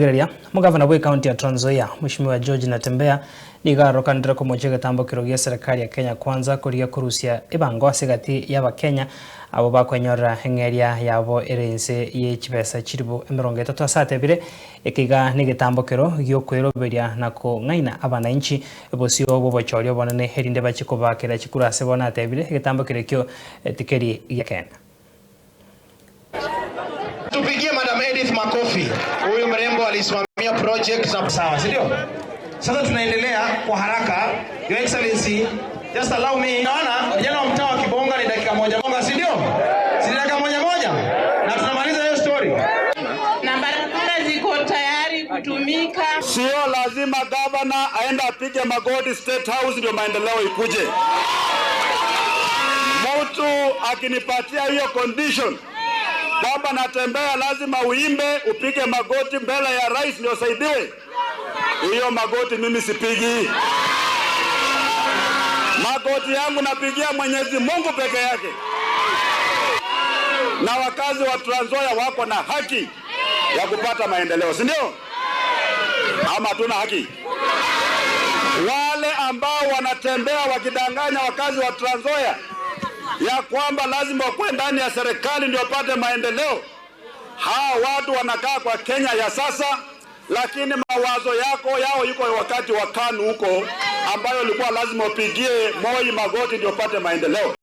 Omorigereria, omogavana bwe ekaunti ya Trans Nzoia, Mweshimiwa George Natembeya, nigo arokanire komocha egetambokero gia eserekari ya Kenya Kwanza korigia korusia ebango ase egati y'Abakenya abo bakwenyorera eng'eria yabo ere inse ye chibesa chilifu 30 ase atebire eke iga negetambokero giokweroberia na kong'aina abanainchi bosio bw'obochori obonene erinde bache kobakera chikura ase bono atebire egetambokero ekio tikeri giakenda. Tupigie Madam Edith makofi. Huyu mrembo alisimamia project na sawa, si ndio? Sasa tunaendelea kwa haraka. Your Excellency, just allow me. Naona vijana wa mtaa wa Kibonga ni dakika moja moja, si ndio? Si dakika moja moja? Na tunamaliza hiyo story. Na barabara ziko tayari kutumika. Sio lazima gavana aende apige magoti State House ndio maendeleo ikuje. Mtu akinipatia hiyo condition kwamba Natembeya lazima uimbe upige magoti mbele ya rais ndio usaidiwe, hiyo magoti mimi sipigi. Magoti yangu napigia Mwenyezi Mungu peke yake, na wakazi wa Trans Nzoia wako na haki ya kupata maendeleo, si ndio? Ama hatuna haki? Wale ambao wanatembea wakidanganya wakazi wa Trans Nzoia ya kwamba lazima wakuwe ndani ya serikali ndio wapate maendeleo, hawa watu wanakaa kwa Kenya ya sasa, lakini mawazo yao yuko wakati wa KANU huko, ambayo ilikuwa lazima upigie Moi magoti ndio upate maendeleo.